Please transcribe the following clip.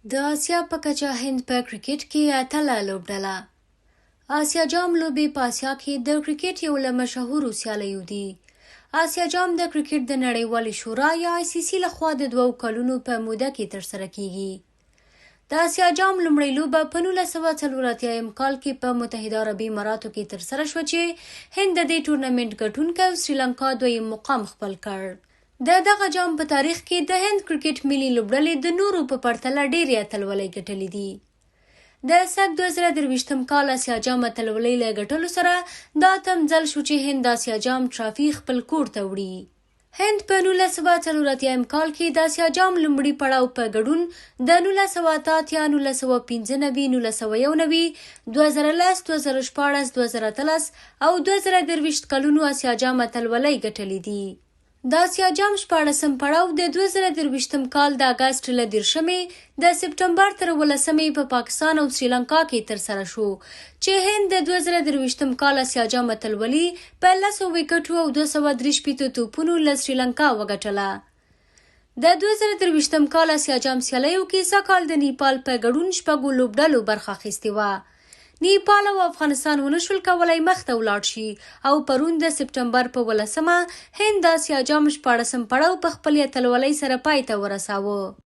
د اسیا په کچه هند په کرکټ کې اتله لوبډله. اسیا جام لوبې په اسیا کې د کرکټ یو له مشهورو سیالیو دي. اسیا جام د کرکټ د نړیوالې شورا یا آی سي سي لخوا د دوو کلونو په موده کې ترسره کیږي. د اسیا جام لومړۍ لوبه په 1984 یم کال کې په متحده عربي اماراتو کې ترسره شوه چې هند د دې ټورنمنټ ګټونکی او سریلانکا دویم مقام خپل کړ. د دغه جام په تاریخ کې د هند کرکټ ملي لوبډلې د نورو په پرتله ډېرې اتلولۍ ګټلې دي. د سږ 2023 کال اسیا جام اتلولۍ له ګټلو سره دا اتم ځل شو چې هند د اسیا جام ټرافي خپل کور ته وړي. هند په 1984 یم کال کې د اسیا جام لومړي پړاو په ګډون د 1988، 1995، 1991، 2010، 2016، 2018 او 2023 کلونو اسیا جام اتلولۍ ګټلې دي. د اسیا جام شپاړسم پړاو د 2023 کال د اګسټ له دېرشمې د سپټمبر تر اوولسمې په پاکستان او سریلانکا کې ترسره شو چې هند د 2023 کال اسیا جام اتلولي په لسو ویکټو او 263 توپونو له سریلانکا وګټله. د 2023 کال اسیا جام سیالیو کې سږکال د نیپال په ګډون شپږو لوبډلو برخه اخیستې وه. نیپال او افغانستان ونشول کولای مخته ولاړ شي او پرون د سپټمبر په ولسمه هند د اسیا جام شپاړسم پړاو په خپلې اتلولۍ سره پای ته ورساوه.